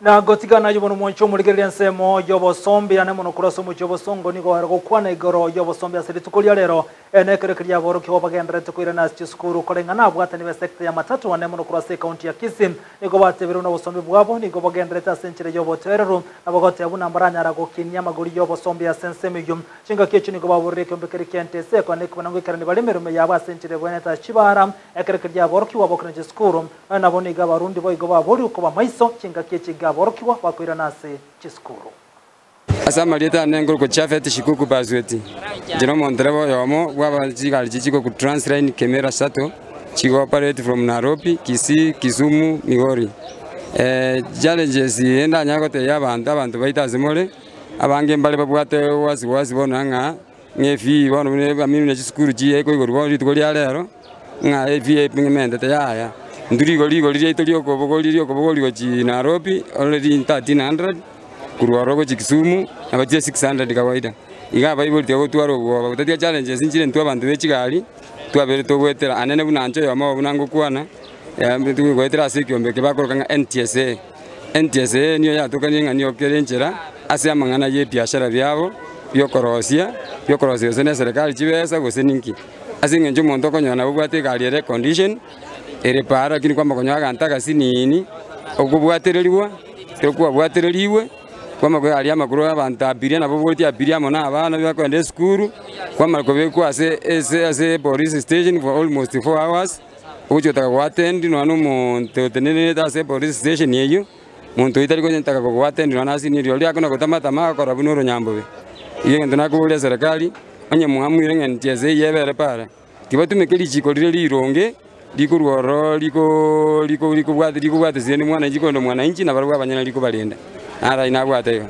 Na gotigana ayio bono mwanche omorigereria ensemo y'obosombi ane mono korwa ase omochie obosongo nigo are gokwana igoro y'obosombi ase rituko ria rero nekero keria aborokigwa bagendererete koirana ase chisukuru koreng'ana abwatani b'esecta ya matatu ane mono korwa ase ekaunti ya Kisii nigo batebire buna obosombi bwabo nigo bogendererete ase enchera y'obotoereru na bagoteba buna mbaranyara gokinia amagori y'obosombi ase ensemo eyio. Chingaki echio nigo baborire ekeombe keria ki'entese ekona ekobana ngoikerania bare emeremo yabo ase enchera ebwenerete ase chibara ekero keria aborokigwa bokoirana chisukuru. Nonya nabo nigo Abarundi boigo baborirwe koba maiso chingaki echi inga aborokigwa bakoirana ase chisukuru. Ase amarieta ane nkorokwa Japhet Shikuku Basweti, inche nomontereba oyomo bw'aba chigari chiria chigokwa Transline Kemera Shuttle, chigo operate from Nairobi, Kisii, Kisumu, Migori. Challenges eye ndanyare gotebia abanto, abanto baito ase more, abange mbare babwate wasi wasi bono ng'a ng'a efee bono buna aminu na chisukuru chiaye koigorwa bono rituko ria rero, ng'a efee ementete yaya. Intwe rigori rigori riaito riokobogoria riokobogoria gochia Nairobi already 1300, korwa ororo gochia Kisumu nabo chire 600 kawaida. Iga abaibori tigotwara obwoba, gotatiga challenges nchire intwe abanto be chigari, twabere togoetera anene buna inche oyomo obo buna ngokwana, goetera ase ekiombe eke bakoroka ng'a NTSA. NTSA nigo yatokanire ng'a nigo kere enchera ase amang'ana y'ebiashara biabo bi'okorosia, bi'okorosia gose neserekari chibesa gose ninki. Ase eng'encho omonto okonyora nabo obwate egari ere condition, ere para lakini kwamanya konyora aganto agasinini, okobwatereriwa, ekero kwabwatererigwe, kwamanya koira aria amakuru abanto abiria nabo obogoretie abiria amo na abana bakogenda esukuru, kwamanya kobekwa ase ase ase police station for almost 4 hours. Ogochia gotaka goattend nonya na omonto otenenerete ase police station eyio, monto oyio tari konyetaka kogoattend nonya na ase rirorio akona gotama tama agokora buna oronyambobe. Igo egento nakoboria eserekari, onye mwamuire ng'a NTSA eyio ebere para, tibatumeke richiko rire rironge, rikorwa ororo rikoo riko rikobwati rikobwati sende mwananchi korende mwananchi nabarabwo abanyene rikobarenda. Naro ayio nabwate igo.